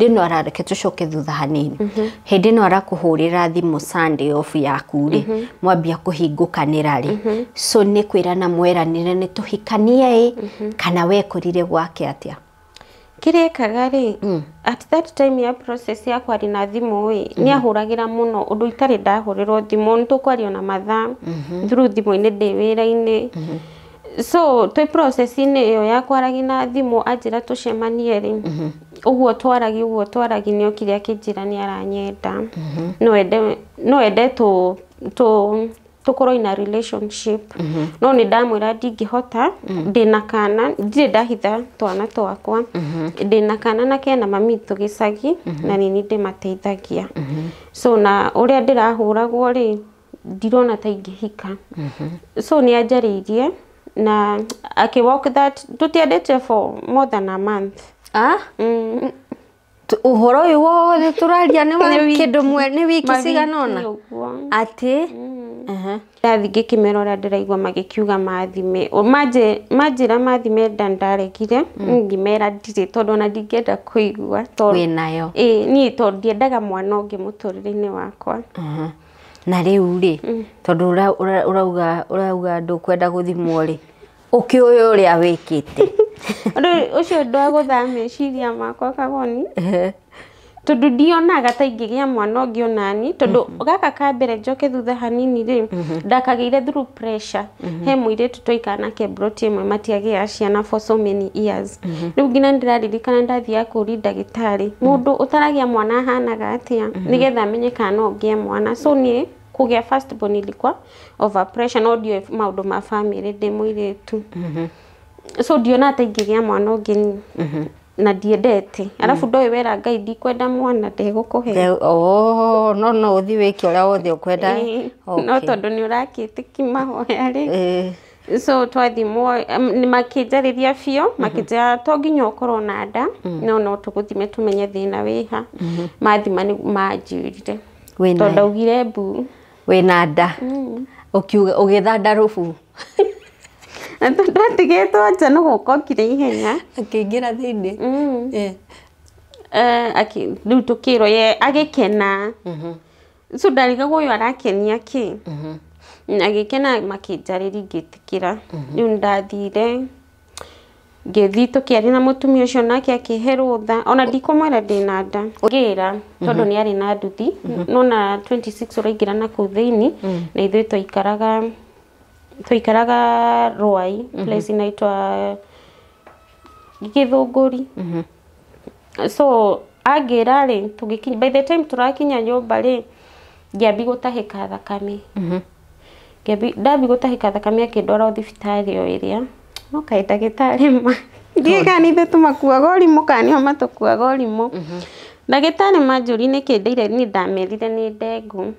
Ĩno arareke tũcoke thutha hanini. Hĩndĩ ĩno arakũhũrĩra thimũ Sunday off yaku rĩ, mwambia kũhingũkanĩra rĩ, so nĩ kwĩrana mweranire nĩ tũhikanie ĩ, kana wekorire gwake atĩa? Kĩrĩa ekaga rĩ, at that time ya process ya kwaria na thimũ ĩ, nĩ ahũragĩra mũno ũndũ itarĩ ndahũrĩrwo thimũ. Nĩ tũkwaria na mathaa through thimũ-inĩ ndĩ wĩra-inĩ. So twĩ process-inĩ ĩyo ya kwaragia na thimũ, anjĩra tũcemanie rĩ, ũguo twaragia, ũguo twaragia, nĩ okire akĩnjĩra nĩ aranyenda, no ende tũ tũ tũkorwo in a relationship. No nĩ ndamwĩra ndingĩhota, ndĩna kana, ndirĩ ndahitha twana twakwa, ndĩna kana na kena mami witũ gĩcagi na nĩ niĩ ndĩmateithagia. So na ũrĩa ndĩrahũragwo rĩ, ndirona ta ingĩhika. So nĩ anjarĩirie na akĩ walk that tũtiendete for more than a month. Ah? Mm. Ũhoro ũyũ wothe tũraria nĩ wa Nĩ wiki. kĩndũ mwe nĩ wiki Mawiki cigana ũna ũguo. Atĩ? Aha. Ndathiĩ ngĩkĩmera ũrĩa ndĩraigua, magĩkiuga mathime. Manjĩra mathime nda, ndaregire, ngĩmera ndirĩ, tondũ ona ndingĩenda kũigua tondũ Wĩnayo. Ĩĩ, niĩ tondũ ndiendaga mwana ũngĩ mũtũrĩre-inĩ wakwa. Aha. Na rĩu rĩ, tondũ ũrauga ndũkwenda gũthimwo rĩ, ũkĩũĩ ũrĩa wĩkĩte? Rĩu ũcio ũndũ wa gũthaa meciria makwa kagoni, tondũ ndionaga ta ingĩgĩa mwana ũngĩ onani, tondũ gaka ka mbere, njoke thutha hanini rĩ, ndakagĩire through pressure. He mũirĩtu twaikara nake mburoti ĩmwe, matiagĩaga ciana for so many years. Rĩu nginya ndĩraririkana ndathiaga kũũria ndagĩtarĩ, mũndũ ũtaragĩa mwana ahanaga atĩa, nĩgetha amenye kana no ngĩe mwana. So niĩ kũgĩa first born ilikuwa over pressure, no ndiũĩ maũndũ ma family, ndĩ mũirĩtu. So ndionaga ta ingĩgĩa mwana ũngĩ niĩ na ndiendete, arabu ndoĩ wera Ngai ndikwenda mwana ndegũkũhe. Oh, no ũthiĩ wĩke ũrĩa wothe ũkwenda. Ĩĩ, no tondũ nĩ ũrakĩtĩki mahoya rĩ. So twathimwo, nĩ makĩnjarĩria biũ, makĩnjĩra to nginya ũkorwo na nda, no tũgũthime tũmenye thĩna wĩha. Mathima nĩ manjĩrire Wĩna tondũ ndaugire mbu. Wĩna nda, ũkiuga ũgĩthanda rũbu. Na tondũ atigĩtwo nja no gũka okire ihenya. Akĩingĩra thĩinĩ. Eh, rĩu tũkĩrwo ye agĩkena. So ndarigagwo ũyũ arakenia kĩ. Agĩkena, makĩnjarĩria, ngĩtĩkĩra. Rĩu ndathire ngĩthiĩ tũkĩaria na mũtumia ũcio, nake akĩhe rũtha, ona ndikũmwĩra ndĩna nda, ngĩra tondũ nĩ arĩ na nduthi no na 26 ũraingĩra na kũu thĩinĩ. Na ithuĩ twaikaraga Rwai, place inaitwa Gĩthũngũri. So angĩra rĩ, tũgĩkinya, by the time tũrakinya nyũmba rĩ, ngĩambi gũtahĩka thakame. Ndambi gũtahĩka thakame, akĩndwara o thibitarĩ o ĩrĩa no kaĩ ndagĩtarĩ ma ndiũĩ kana nĩ ithuĩ tũmakuaga ũrimũ kana nĩo matũkuaga ũrimũ. Ndagĩtarĩ manjũria nĩkĩ ndeire, niĩ ndamerire nĩ ndengũ.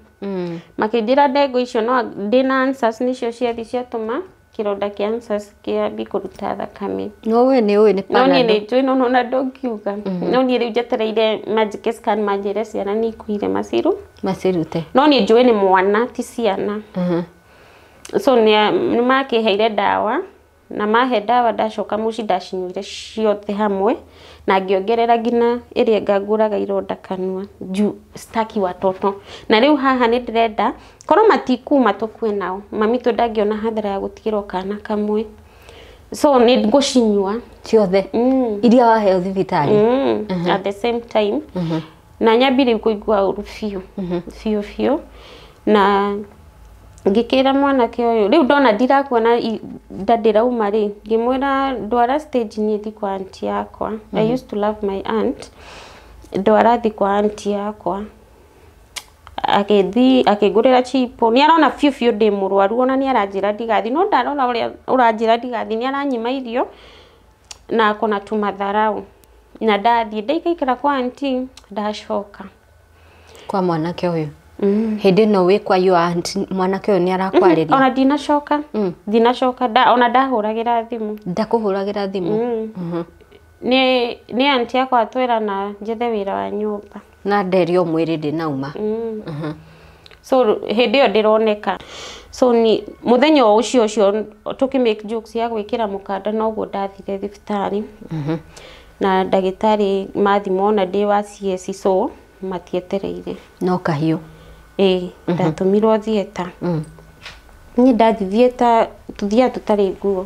Makĩnjĩra ndengũ icio no ndĩna ulcers, nĩcio ciathi ciatũma kĩronda kĩa ulcers kĩambi kũruta thakame. No we nĩ ũĩ nĩ No niĩ Panadol. nĩ njũĩ, no nona ndũngiuga. No niĩ rĩu njetereire manjĩke scan, manjĩre ciana nĩ ikuire maciru. Macirute. No niĩ njũĩ nĩ mwana ti ciana. So nĩ makĩheire ndawa, na mahe ndawa, ndacoka mũciĩ ndacinyuire ciothe hamwe na ngĩongerera nginya ĩrĩa ngangũraga ironda kanua juu staki watoto. Na rĩu haha nĩ ndĩrenda korwo matikuma tũkue nao, mami tũ ndangĩona hathara ya gũtigĩrwo kana kamwe, so nĩ ngũcinyua. Ciothe iria waheo thibitarĩ? At the same time na nyambi rĩu kũigua ũru biũ biũ biũ, na ngĩkĩra mwanake ũyũ rĩu ndona ndirakuona nda ndĩrauma rĩ, ngĩmwĩra ndwara stage niĩ thi kwa aunty yakwa. I used to love my aunt. Ndwara thi kwa aunty yakwa, agĩthi akĩngũrĩra chipo. Nĩ arona biũ biũ ndĩ mũrwaru, ona nĩ aranjĩra ndigathi, no ndarora ũrĩa ũranjĩra ndigathi, nĩ aranyima irio na akona tumatharau. Na ndathiĩ ndaikaikara kwa aunty, ndacoka. Kwa mwanake ũyũ? Hĩndĩ ĩno wĩ kwa your aunt, mwanake ũyũ nĩ arakwarĩria? Ona ndinacoka, ndinacoka ona ndahũragĩra thimũ. Ndakũhũragĩra thimũ? Nĩ aunty yakwa atwĩra na njethe wĩra wa nyũmba. Na nderio mwĩrĩ ndĩnauma. So hĩndĩ ĩyo ndĩroneka, so ni mũthenya o ũcio ũcio tũkĩ make jokes ya gwĩkĩra mũkanda, noguo ndathire thibitarĩ. Na ndagĩtarĩ mathimwo na ndĩ wa CS so matietereire. No kahiũ. Ĩĩ, ndatũmirwo theatre. Niĩ ndathiĩ theatre tũthiaga tũtarĩ nguo.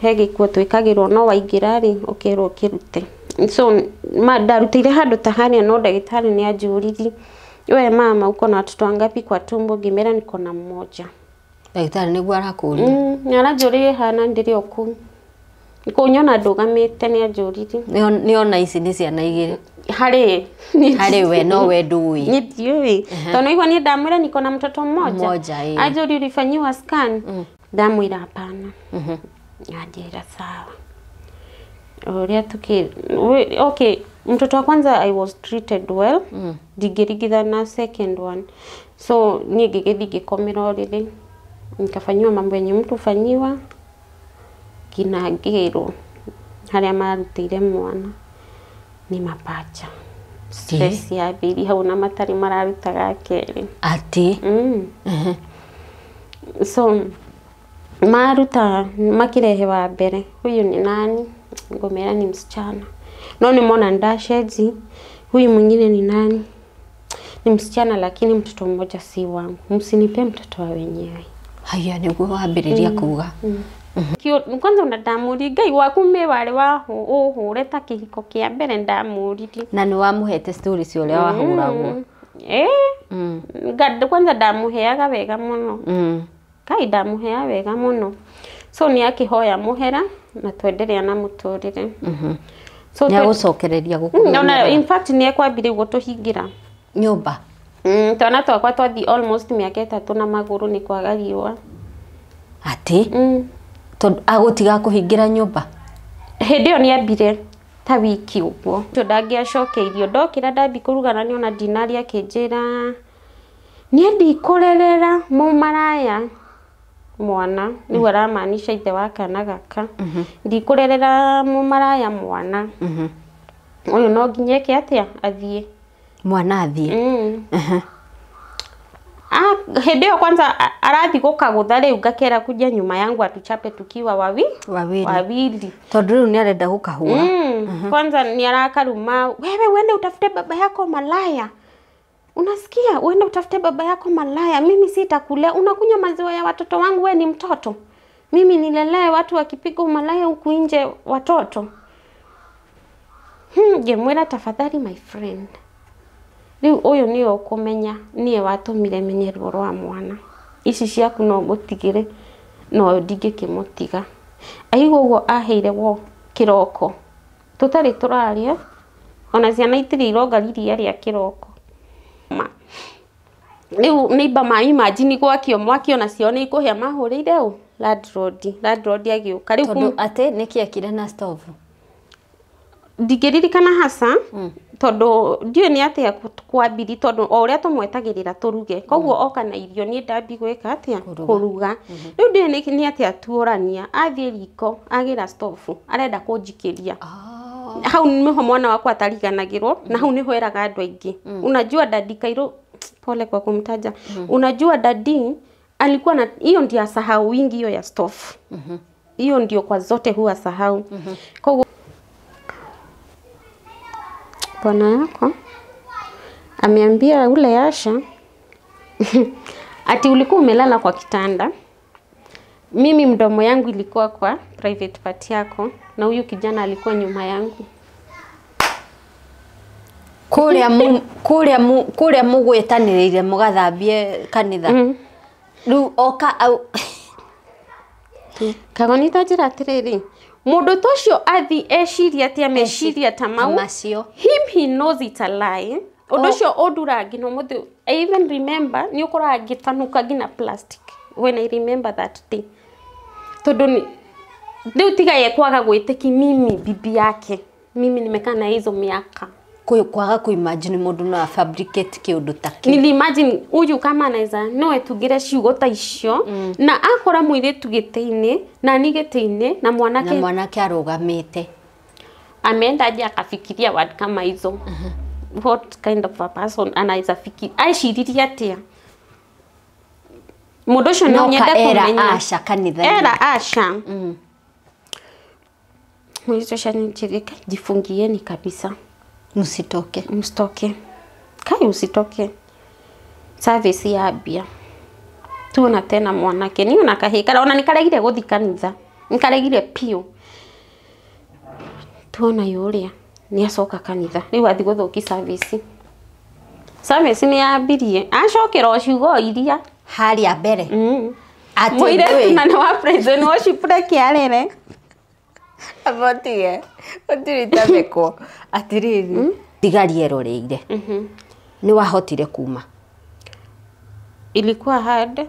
He gĩkuo twĩkagĩrwo no waingĩra rĩ ũkerwo ũkĩrute. So ndarutĩire handũ ta harĩa no ndagĩtarĩ nĩ anjũririe, we mama uko na watoto wangapi kwa tumbo? Ngĩmera niko na mmoja. Ndagĩtarĩ nĩguo arakũria. Nĩ aranjũririe hana ndĩrĩ o kũu. Kũnyona ndũgamĩte nĩ anjũririe. Nĩ ona ici nĩ ciana igĩrĩ. Harĩ Harĩ we no we ndũĩ. Niĩ ndiũĩ. Tondũ igua niĩ ndamwĩra niko na mtoto mmoja. Mmoja, ĩĩ. Anjũria ulifanyiwa scan? Ndamwĩra hapana. Anjĩra sawa. Ũrĩa tuki okay, mtoto wa kwanza I was treated well. Ndingĩringithana na second one. So niĩ ngĩgĩthiĩ ngĩkomera ũrĩrĩ. Nikafanyiwa mambo yenye mtu hufanyiwa nginya ngĩrwo harĩa marutĩire mwana nĩ mapacha. Stress ya mbiri hau na matarĩ mararutaga kerĩ. Atĩ. So maruta makirehe wa mbere, huyu ni nani? Ngomera ni msichana. No nimona ndacenji, huyu mwingine ni nani? Ni msichana lakini mtoto mmoja si wangu. Msinipe mtoto wa wenyewe. Haya nĩguo wambĩrĩria kuga. Kwanza ona ndamũririe Ngai waku mĩ warĩ wa ũhũre ta kĩhiko kĩa mbere ndamũririe. Na nĩ wamũhete story cia ũrĩa wahũragwo. Kwanza ndamũheaga wega mũno. Ngai ndamũheaga wega mũno. So nĩ akĩhoya mũhera na twenderea na mũtũrĩre. So Nĩ agũcokereria gũkũmenyerera. Ona in fact nĩ ekwambirie gũtũhingĩra nyũmba. Twana twakwa twathiĩ almost mĩaka 3 na magũrũ nĩ kwaga riũa. Atĩ? Tondũ agũtiga kũhingĩra nyũmba? Hĩndĩ ĩyo nĩ ambire ta wiki ũguo. Tondũ ndangĩacokeirio ndokĩra ndambi kũruga na nĩona ndinarĩa akĩnjĩra niĩ ndikũrerera mũmaraya mwana. Rĩu aramaanisha ithe wa kana gaka. Ndikũrerera mũmaraya mwana. Ũyũ no nginya eke atĩa athiĩ. Mwana athiĩ. Hĩndĩ ĩyo kwanza arathi gũkagũtha rĩu ngakera kuja nyuma yangu atuchape tukiwa wawili. Tondũ rĩu nĩ arenda gũkahũra. Kwanza nĩ arakaruma, wewe uende utafute baba yako malaya. Unasikia? Uende utafute baba yako malaya. Mimi sitakulea. Unakunywa maziwa ya watoto wangu, we ni mtoto. Mimi nilelee watu wakipiga umalaya huku nje watoto. Ngemwĩra tafadhali my friend. Rĩu ũyũ nĩwe ũkũmenya nĩwe watũmire menye ruo rwa mwana. Ici ciaku no ngũtigĩre no ndingĩkĩmũtiga. Aigua ũguo aheire wo kĩroko. Tũtarĩ tũraria ona ciana itirĩ ironga iria rĩa kĩroko. Rĩu neighbor ma imagine gwakio mwaki ona cio nĩ ikũhĩa mahũrĩire ũ landlord. Landlord agĩũka. Rĩu tondũ atĩ nĩkĩ ekire na stove? Ndingĩririkana hasa tondũ ndiũĩ nĩ atĩa kwambiri tondũ o ũrĩa tũmwetagĩrĩra tũruge koguo oka na irio niĩ ndambi gwĩka atĩa kũruga. Rĩu ndiũĩ nĩ atĩa tuorania athiĩ riko agĩra stove arenda kũnjikĩria. Hau nĩho mwana wakwa atariganagĩrwo na hau nĩho eraga andũ aingĩ. Unajua dadi Kairo, pole kwa kumtaja. Unajua dadi alikuwa na hiyo ndio asahau wingi hiyo ya stove. Hiyo ndio kwa zote huwa sahau. Koguo bwana yako ameambia ule Asha ati ulikuwa umelala kwa kitanda, mimi mdomo yangu ilikuwa kwa private part yako na huyu kijana alikuwa nyuma yangu. Kũrĩa mũgwĩtanĩrĩire mũgathambie kanitha. Rĩu oka au Kagoni ta njĩra atĩrĩrĩ, mũndũ ta ũcio athi eciria atĩa meciria ta mau macio. Him he knows it's a lie. Ũndũ ũcio ũnduraga nginya ũmũthĩ. I even remember nĩ ũkoraga ngĩtanuka nginya plastic when I remember that day. Tondũ rĩu tiga ye kwaga gwĩtĩki mimi bibi yake. Mimi nimekaa na hizo miaka. Kwaga kuimagine mũndũ no fabricate kĩũndũ ta kĩu. Nili imagine huyu kama anaweza no etugire ciugo ta icio na akora mũirĩtu gĩtĩ-inĩ na ni gĩtĩ-inĩ na mwanake na mwanake arũgamĩte. Ameenda aje akafikiria word kama hizo. What kind of a person anaweza fikiri aiciririe atĩa? Mũndũ ũcio no nyende kũmenya. Era Asha kanitha. Era Asha. Mũirĩtu ũcio anjĩrire, jifungieni kabisa. Msitoke. Msitoke. Kai usitoke. Service yambia. Tuona tena mwanake. Niĩ ona kahĩĩ karĩa ona nĩkaregire gũthiĩ kanitha. Nĩkaregire piũ. Tuona yũrĩa nĩacoka kanitha. Rĩu athiĩ gũthũki service. Service nĩ yambirie. Acokera o ciugo iria. Harĩa mbere. Atĩ Mũirĩtu ndũĩ. na nĩ wa praise and worship reke arere. Abotige. Gũtirĩ itamekwo. Atĩrĩrĩ. Thigari eroreire. Nĩ wahotire kuma. Ilikuwa hard.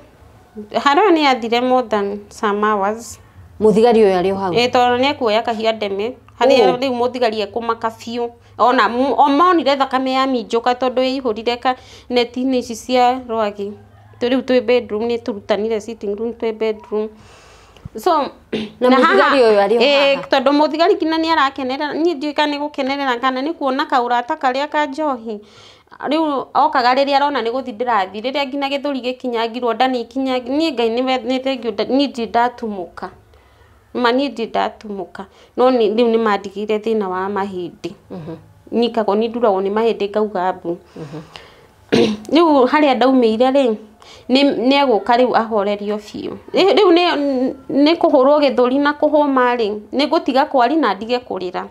Harĩa nĩ yathire more than some hours. Mũthigari ũyũ arĩ o hau. Ĩ tondũ nĩ ekuoya kahiũ andeme. Harĩa rĩu mũthigari ekũmaka biũ. Ona o monire thakame ya minjũka tondũ ĩihũrire ka neti-inĩ ici cia rwagĩ. Rĩu twĩ bedroom nĩ tũrutanire sitting room twĩ bedroom. So Na mũthigari ũyũ arĩ o haha? Tondũ mũthigari nginya nĩ arakenerera, niĩ ndiũĩ kana nĩ gũkenerera kana nĩ kuona kaũrata karĩa ka njohi. Rĩu okaga rĩrĩa arona nĩ gũthiĩ ndĩrathiĩ, rĩrĩa nginya gĩthũri gĩkinyangirwo nda nĩ ikinyangirwo, niĩ Ngai nĩ thengiũ niĩ ndirĩ ndatumũka. Ma niĩ ndirĩ ndatumũka. No rĩu nĩ mandigĩire thĩna wa mahĩndĩ. Nyikagwo nĩ nduragwo nĩ mahĩndĩ ngauga mbu. Rĩu harĩa ndaumĩire rĩ, nĩ egũka rĩu ahorerio biũ. Rĩu nĩ kũhũrwo gĩthũri na kũhũma rĩ, nĩ ngũtiga kwari na ndige kũrĩra.